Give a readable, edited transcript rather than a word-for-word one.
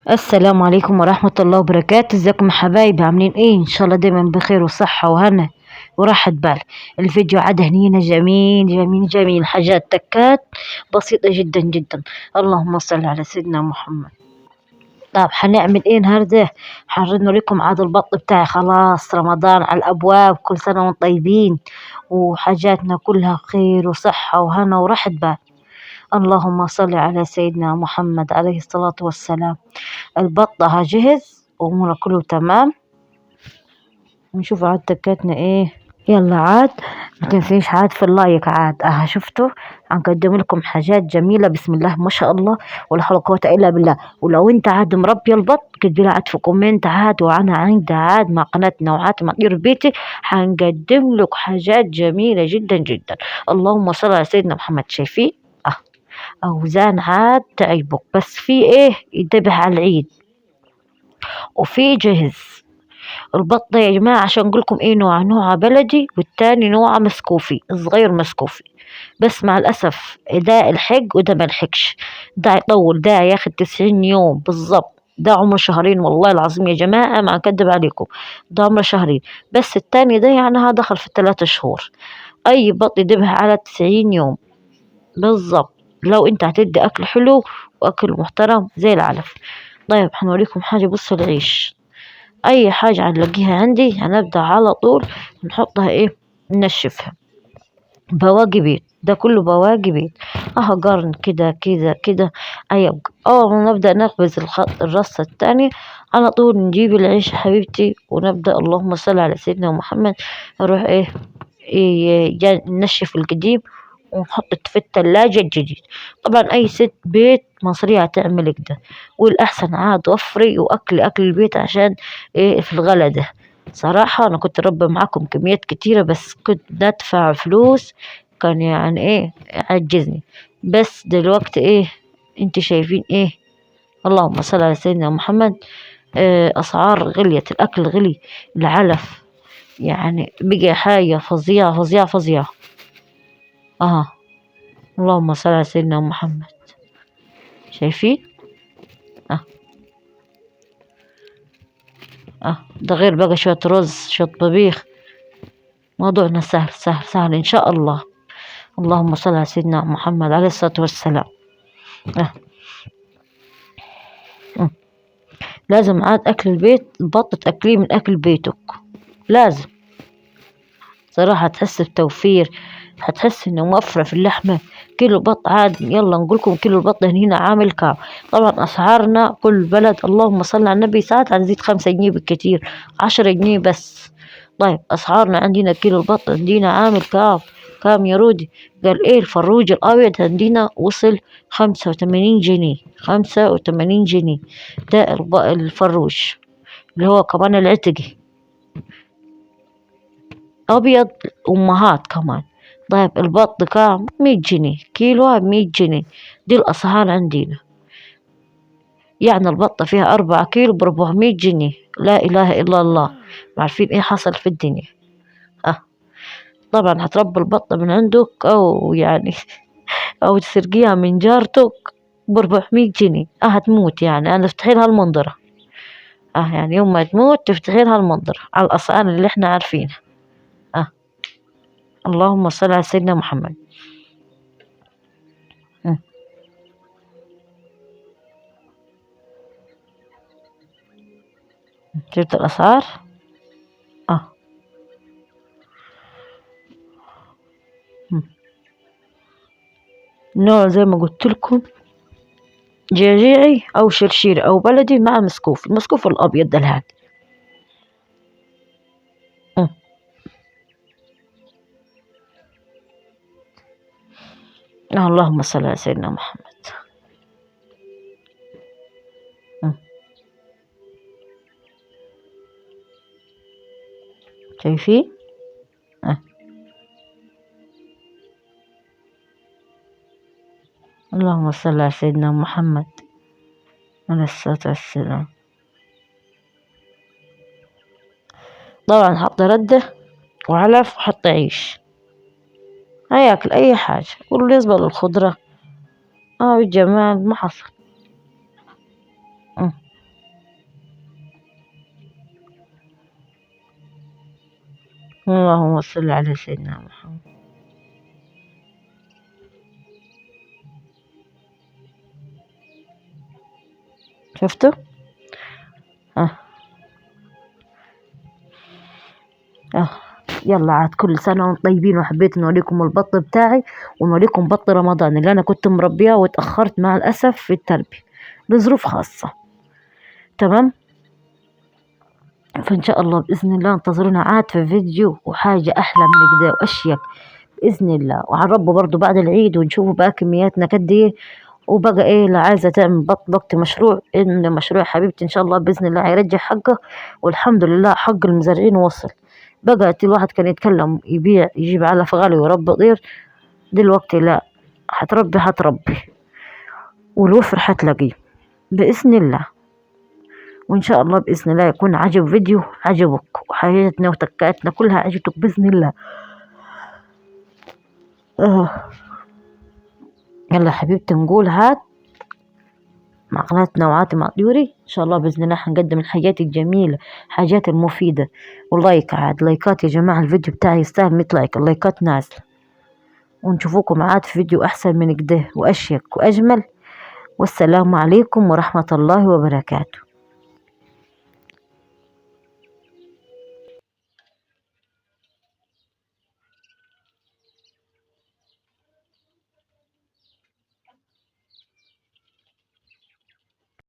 السلام عليكم ورحمة الله وبركاته. ازيكم يا حبايبي؟ عاملين ايه؟ ان شاء الله دايما بخير وصحة وهنا وراحة بال. الفيديو عاد هنينا جميل جميل جميل، حاجات تكات بسيطة جدا جدا. اللهم صل على سيدنا محمد. طب هنعمل ايه النهارده؟ هنوريكم عاد البط بتاعي. خلاص رمضان على الابواب، كل سنة وانتم طيبين وحاجاتنا كلها خير وصحة وهنا وراحة بال. اللهم صل على سيدنا محمد عليه الصلاة والسلام. البطة هجهز وامورها كله تمام. نشوف عاد تكاتنا ايه. يلا عاد ما تنسيش عاد في اللايك عاد. شفتوا هنقدم لكم حاجات جميلة بسم الله ما شاء الله ولا حول ولا قوة الا بالله. ولو انت عاد مربي البط كتبي لي عاد في comment عاد، وانا عندي عاد مع قناتنا وعاد مع طيور بيتي هنقدم لك حاجات جميلة جدا جدا. اللهم صل على سيدنا محمد. شايفين اوزان عاد تعجبك، بس في ايه ينتبه على العيد وفي جهز البط ده يا جماعة. عشان اقول لكم ايه نوعه، نوعه بلدي والتاني نوعه مسكوفي، الصغير مسكوفي. بس مع الاسف ده الحق وده ما لحقش، ده يطول، ده ياخد 90 يوم بالظبط، ده عمره شهرين والله العظيم يا جماعة ما اكدب عليكم، ده عمره شهرين بس. التاني ده يعني دخل في 3 شهور. اي بط يدبها على 90 يوم بالظبط لو انت هتدي اكل حلو واكل محترم زي العلف. طيب هنوريكم حاجة. بصوا العيش، اي حاجة هنلاقيها عندي هنبدأ على طول نحطها ايه، ننشفها. بواقي بيت، ده كله بواقي بيت اهو، قرن كده كده كده. ايوه نبدأ نخبز الرصة الثانية على طول. نجيب العيش حبيبتي ونبدأ اللهم صل على سيدنا محمد. نروح ايه، ننشف القديم ونحط في التلاجة الجديد. طبعا اي ست بيت مصرية هتعمل كده، والاحسن عاد وفري واكل اكل البيت عشان ايه في الغلا ده. صراحة انا كنت ربي معاكم كميات كتيرة بس كنت بدفع فلوس كان يعني ايه عجزني، بس دلوقتي ايه انت شايفين ايه. اللهم صل على سيدنا محمد. اسعار غليت، الاكل غلي، العلف يعني بقى حاجة فظيعة فظيعة فظيعة. اللهم صل على سيدنا محمد. شايفين؟ ده غير بقى شوية رز شوية طبيخ. موضوعنا سهل سهل سهل إن شاء الله. اللهم صل على سيدنا محمد عليه الصلاة والسلام. لازم عاد أكل البيت، البط تأكليه من أكل بيتك لازم. صراحة تحس بتوفير، هتحس انه موفرة في اللحمة. كيلو بط عاد يلا نقولكم كيلو البط هنا عامل كام. طبعا اسعارنا كل بلد اللهم صل على النبي ساعات هنزيد 5 جنيه بالكتير، 10 جنيه بس. طيب اسعارنا عندنا كيلو البط عندنا عامل كام كام يا رودي؟ قال ايه الفروج الابيض عندنا وصل 85 جنيه، 85 جنيه ده الفروج اللي هو كمان العتقي ابيض امهات كمان. طيب البط كام؟ 100 جنيه كيلو، 100 جنيه. دي الاسعار عندنا. يعني البطة فيها 4 كيلو ب400 جنيه. لا اله الا الله، ما عارفين ايه حصل في الدنيا. طبعا هتربي البطة من عندك او يعني او تسرقيها من جارتك ب400 جنيه. هتموت يعني. انا افتحي لها المنظرة. يعني يوم ما تموت تفتحي لها المنظرة على الاسعار اللي احنا عارفينها. اللهم صل على سيدنا محمد. شفت الأسعار؟ نوع زي ما قلت لكم جرجيعي أو شرشيري أو بلدي مع مسكوف، المسكوف الأبيض ده الهادي. اللهم صل على سيدنا محمد. شايفين؟ اللهم صل على سيدنا محمد عليه الصلاة والسلام. طبعا حط ردة وعلف وحط عيش، هياكل اي حاجة. وبالنسبة للخضرة الجمال ما حصل. اللهم صل على سيدنا محمد. شفتوا؟ اه اه يلا عاد كل سنة وانتم طيبين. وحبيت نوريكم البط بتاعي ونوريكم بط رمضان اللي انا كنت مربياه واتأخرت مع الأسف في التربية لظروف خاصة. تمام. فإن شاء الله بإذن الله انتظرونا عاد في فيديو وحاجة أحلى من كده وأشيك بإذن الله. وهنربوا برضو بعد العيد ونشوفوا بقى كمياتنا قد إيه. وبقى إيه اللي عايزة تعمل بط وقت مشروع، إن مشروع حبيبتي إن شاء الله بإذن الله هيرجع حقه، والحمد لله حق المزارعين وصل. بقى الواحد كان يتكلم يبيع يجيب علف غالي ويربي طير، دلوقتي لا، هتربي هتربي والوفر هتلاقيه بإذن الله. وإن شاء الله بإذن الله يكون عجب فيديو عجبك، وحياتنا وتكاتنا كلها عجبتك بإذن الله. يلا حبيبتي نقول هات مع قناة نوعاتي مع طيوري. إن شاء الله بإذن الله حنقدم الحاجات الجميلة، حاجات المفيدة. وال like عاد لايكات يا جماعة، الفيديو بتاعي يستاهل 100 like، اللايكات نازلة. ونشوفوكم عاد في فيديو أحسن من كده وأشيك وأجمل. والسلام عليكم ورحمة الله وبركاته.